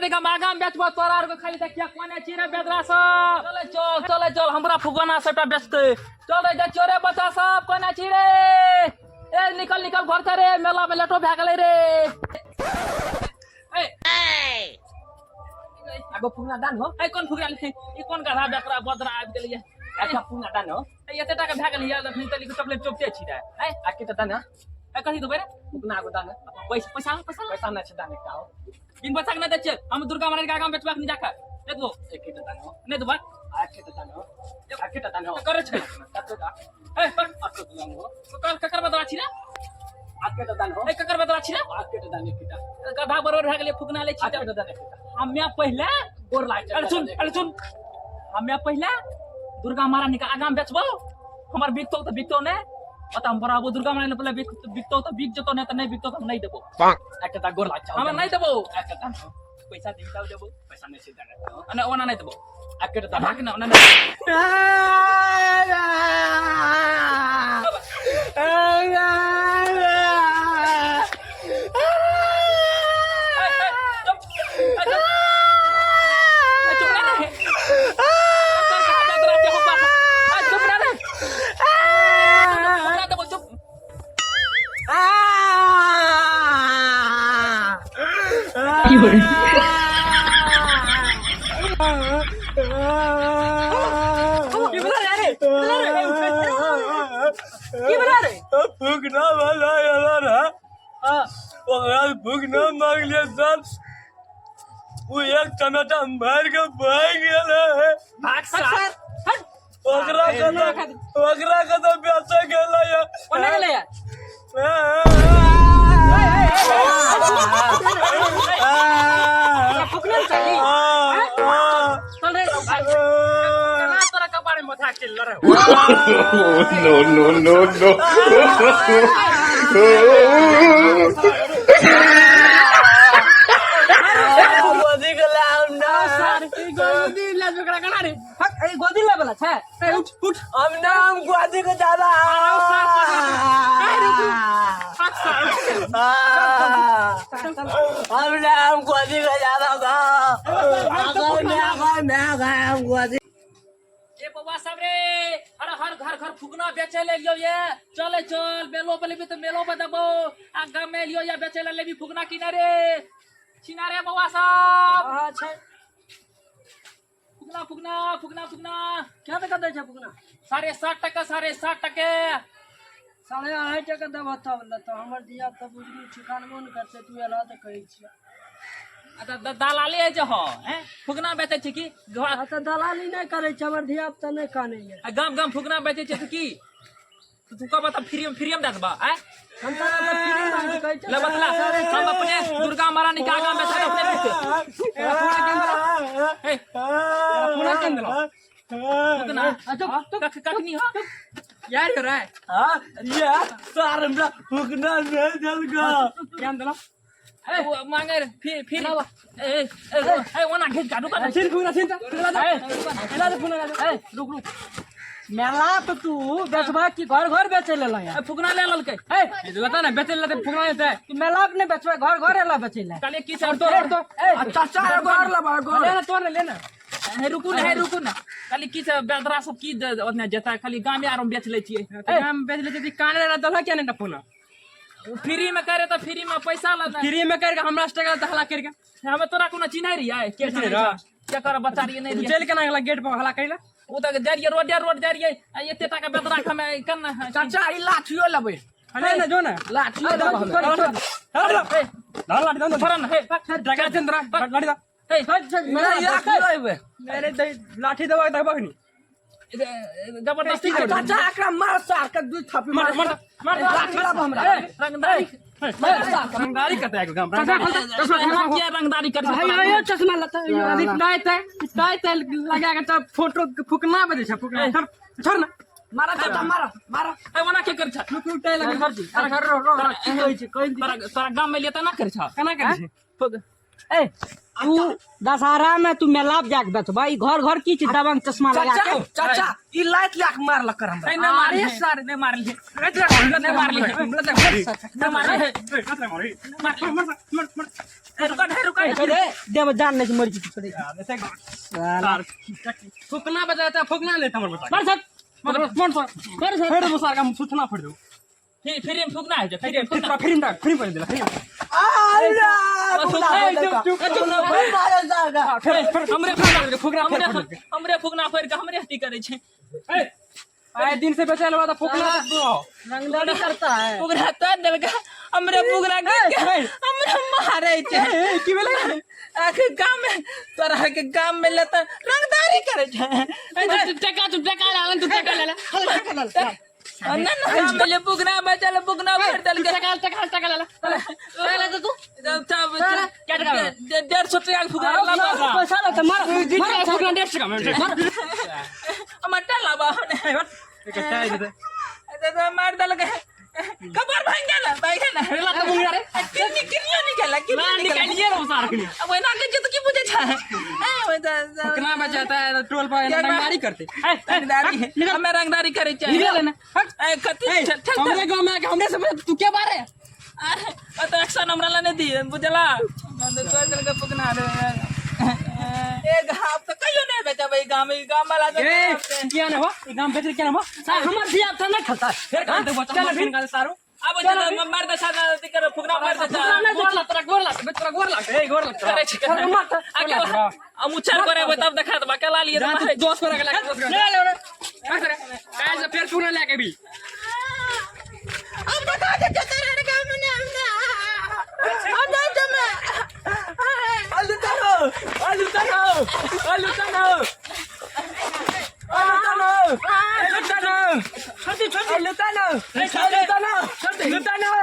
महारानी के आगाँ बेचबो तोरा आर के खाली त किया कोने छी रे बेदरा सब। चले चल चले चल, हमरा फुगना सबटा बेचते। चल रे जा चोरे बच्चा सब, कोने छी रे? ए निकल निकल घर से रे, मेला में लेटो भए गेलै रे। ए आगो फुगना दान हो। ए कोन फुगना? ई कोन गधा बेकरा बदरा आबि गेलै? अच्छा फुगना दान हो। ए एते टाका भए गेलै, अखनी तलिक चॉकलेट चोपते छी रे। ए आ के दान? ए कथी देबै रे? फुगना आगो दान। पैसा पैसा पैसा पैसा नहि छै दान एकटा हो। बिन पैसा के नहि दै छियै हम। दुर्गा महारानी के आगाँ बेचबाक नहि जाके नहि देबो। एक के दान हो। नहि देबै। आ के दान हो, आ के दान हो। करे छै। कते दा? ए पर आ के दान हो। ककर ककर बदला छी रे? आ के दान हो। ए ककर बदला छी रे? आ के दान एक टा। गधा बरोबर भए गेलै, फुकना लै छी। आ के दान एक टा। हम्मे पहिले गोर लाग। अरे सुन, अरे सुन, हम्मे पहिले दुर्गा महारानी के आगाँ बेचबो, हमर बिकतो तऽ बिकतो, नहि ओतऽ हम बराबर दुर्गा महारानी पहिले बिकतो तऽ बिक जेतो, नहि तऽ नहि बिकतो तऽ हम नहि देबो। आ के दा गोर लाग। हमरा नहि देबो। आ के दान हो। पैसा देबी तब देबो। पैसा नहि छै दान हो। नहि, ओना नहि देबो। आ के दान? भाग ना, ओना नहि। चुप चुप ना रे, चुप ना रे, देबो चुप। की बना रे? की बना रे? फूकना वाला एलो रहा, ओकरा फूकना मांगलिए सर, वो एक टमाटर मार के भाग गेल है। भाग सार। ओकरा के तो, ओकरा के तो बेचे गेल है। कोने गेलै यार? फुकने चाही। चल रे भाई, केना तोरा कपारे में मथा चलि रे? No, no, no, no. Sir ई गोदी ले ओकरा केना रे? हट, ई गोदी ले वाला छै। ए उठ उठ। हम नाम गुआदी को ज्यादा। भाग सार। हम नाम गुआदी को ज्यादा। ए बौआ सब रे, हर हर घर घर फुकना बेचे ले लियो ये। चले चल, मेलो पे लेबी तऽ मेलो पे देबो, आ गाम में लियो या बेचे ले लेबी फुकना किने रे छिना रे बौआ सब? हां छै। फुकना फुकना फुकना फुकना। क्या टका दै छै फुकना? 7.5 टका, 7.5 टके। 2.5 टका देबह तब लेतौ। हमर धिया पुता बुझलू ठिकानबो नहि करतै, तू एलह तऽ कहै छियै। अच्छा दलाली है जे हो हैं, फुकना बेचै छै की घर? तऽ दलाली नहि करै छै, हमर धिया पुता नहि कानैया। आ गाम गाम फुकना बेचै छै तऽ की तू कहबह तऽ फ्री फ्री में दे देबह आँय? हम तऽ फ्री में कहै छै। ले बतला, हम अपने दुर्गा महारानी के आगाँ बेचै अपने बेचते। ए फुकना केन देलौ? फुकना कख कखनी हो यार हो रे। हाँ ये सर, हमरा फूकना नहीं देलका। केन देलौ? ए वो मांगे रे, फिर फिर ए ए ए ओना घिच का रुका। छिन फुकना छिन त एला दे फुकना। ए रुक रुक, मेला तो तू बेचबा की घर घर बेचे लेला यार? ए, फुकना ले ललकै। ए लता ना बेचे लेला त फुकना लेते, तू मेला पे नहीं बेचबा, घर घर एला बेचे ले। कहलिए की सर तो तो ए चाचा एगो और लेबा एगो। ले ना, तोड़ ले ना। हे रुकू ना, हे रुकू ना। कहलिए की से बेदरा सब की ओतने जेता, खाली गामे आर में बेच लै छियै। गाम बेच ले छै, काने ला दलह क्या नहीं फुकना? फ्री में करे तऽ फ्री में पैसा लगा। फ्री में करके हमरा से टका हला करके। हमे तोरा कोनो चिन्है रहियै के? चिन्है रह? के कर बच्चा रहियै नहि तू रहियै। चलि केना गेला गेट पर हला करला? ओ तऽ जाइ रहियै रोडे रोड जाइ रहियै, आ एते टाका बेदरा के हमे केना? चाचा ई लाठियो लेबै। ले ना, जो ना। लाठियो लेबै हमे। हे लाठी दो। छोड़ ना, हे टका चंद्रा लाठी दो। हे लाठी लेबै। अरे लाठी देबा देखबा नहीं। जबरदस्ती आ चाचा एकरा मार सार के दू थापी मार। मार मार। लाठी लाब हमरा। रंगदारी। रंगदारी करता है गाम। किया रंगदारी कर? हाय चश्मा लता नहीं ते नहीं ते लगा के तब फोटो फुकना बजे छै फुकना। छोड़ छोड़ ना। मारा चाचा, मारा मारा। ए ओना के कर छ? रुक रुक, टाइ लगे अरे घर रो रो की कहै छै कहि। तोरा तोरा गाम में लिए त ना कर छ? केना करै छै? ए तू दशहरा में तू मेला पे जाके बेचबा, ई घर घर की छै दबंग चश्मा लगा चाचा के? चाचा ई लाइट लाख मारलक हमरा। ए ना मारली सर, ने मारली, ने मारली, ने मारली। रुका ढेर रुका। दे दे में जान नहीं मर छी छोड़े। फुकना बजाता फुकना लेता हमर बता। मार सक मार मार सर। मार सक। फेर मुसार का फुकना फोड़ दू। फिर फिर फुकना है फिर फुकना। फिर फिर फिर पड़ देला फिर। हमरे फुकना फुकना फेर हमरे फुकना फोड़ के हमरे हती करे छै। आए दिन से बेचैल बा त फुकना रंगदारी करता है। फुकना तो देलका हमरे फुकना के हमरे मारे छै। की भेलै? आखे गाम में तोरा के गाम में लेता रंगदारी करे छै। टका तू टका लालन तू टका लाला। ना ना गाम में फुकना बचल फुकना फोड़ देलका। टका टका टका लाला लाला तो तू क्या टका? 150 टका के फुकना लाबा। पैसा लगता मार मार। फुकना 150 टका में हमर लाबा दादा मार देलका कबर भांग गेल भाग गेल। ला त मुंगरा रे। किन्नी किन्नी निकल किन्नी ना निकल। निकालिए रे मुसार के। अब ओना के तो की बुझे छै ए ओइ फुकना बचाता है टोल पर रंगदारी करते। रंगदारी हमें रंगदारी करे छै। निकल ना। ए कथी चल चल। हमरे गांव में आके हमरे से तू क्या बारे? अरे ओ तो एक्शन हमरा ला नहीं दिए बुझला तो तोर दिल के फुकना रे ए गाम तो कहियो नहीं बेचबै गाम ई गाम वाला तो ए क्या ना हो ई गांव बेच क्या ना हो? हमर दिया था ना खलता। फिर कहां ते बचा चल फिर निकाल सारू। अब चल मार दे सादा कर फुकना मार दे। गोर लग तोरा गोर लग तोरा गोर लग ए गोर लग करे छै आके हम उचार करे तब देखा दबा के ला लिए जा तू दोस्त को रख ले दोस्त को ले ले ले काहे से फिर सुन ले के भी। अब बता दे के तेरे गाम में ना हम ना जमे आलू तनो आलू तनो आलू तनो आलू तनो आलू तनो आलू तनो आलू तनो।